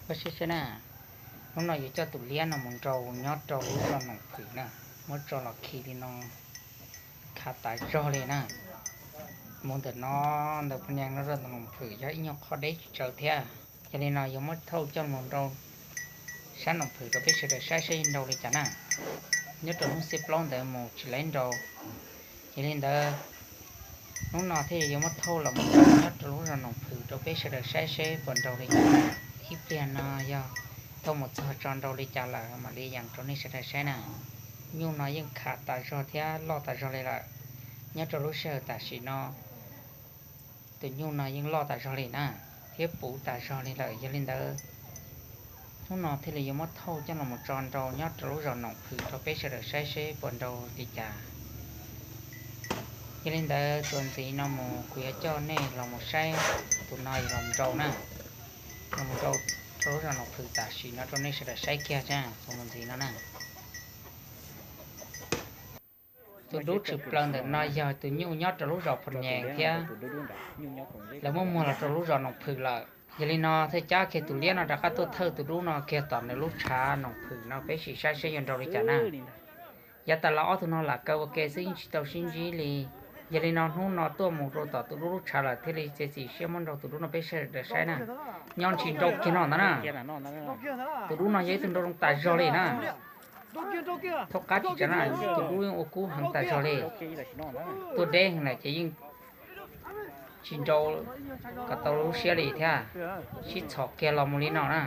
Koj saib saib na, hnub no yuav coj tus liab no mus nrau nyob rau lub zos Noom Phwm na, muab tso los khi li no, khav tas zog li na. Mus ntawm no, ntawm Phas Nias no rau ntawm Noom Phwm yog ib nyuag qhov deb tsis tsawv thiab. Yog li no yuav muab thauj coj mus nrau sab Noom Phwm rau peb sawv daws saib seb nrau li cas na. Nyob rau hnub xiab plaub ntawd mus tsis laib nrau. Yog li ntawd, hnub no thiaj yuav muab thauj los mus nrau nyob rau lub zos Noom Phwm rau peb sawv daws saib seb puas nrau li cas. Ib pliag no yog thauj mus txog tso nrau li cas lawm mam li yees rau nej sawv daws saib na. Nyuj no yeej khav tas zog thiab loj tas zog li lawm. Nyob rau lub sij hawm tam sim no, tus nyuj no yeej loj tas zog li na, thiab puv tas zog li lawm. Yog li ntawd, hnub no thiaj li yuav muab thauj coj los tso nrau nyob rau lub zos Noom Phwm rau peb sawv daws saib seb puas nrau li cas. Yog li ntawd, txuas ntxiv no mus kuv yuav coj nej los mus saib tus no los nrau na, los mus nrau rau lub zos Noom Phwm tam sim no rau nej sawv daws saib kiag txuas mus ntxiv no na. Tus dub tshwm plaws ntawm no yog tus nyuj nyob rau lub zos Phas Nias thiab, lawv muab muag los rau lub zos Noom Phwm lawm. Yog li no thiaj cab kiag tus liab no rov qab tuaj thawj tus dub no kiag tom nws lub tshav Noom Phwm no peb sim saib seb yuav nrau li cas na. Yav tas los ob tug no lam kaw ua ke xwb yeej tsis tau sib ntsib li. Yog li no hnub no tuaj mus rau tom tus dub lub tshav lawm thiaj li txiav txim siab muab nrau tus dub no peb sawv daws saib na. Nyob ntsis nrau kiag no ntag na. Tus dub no yog ib tug nrau zoo tas zog li na. Thaub qab tsis tsav na, tus dub yeej ua kub heev tas zog li. Tuaj deb heev lawm ces yeej tsis nrau kom tau lub siab li thiab. Sib txhom kiag los mus li no na.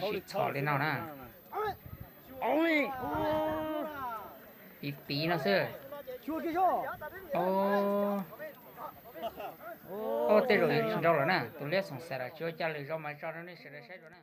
Sib txhom li no na. Piv piv no xwb. Ob, tej zaum yuav tsis nrau lawm na, tus liab xoom xaim lawm tsis ua cas, lwm zaus mam tso rau nej sawv daws saib dua na.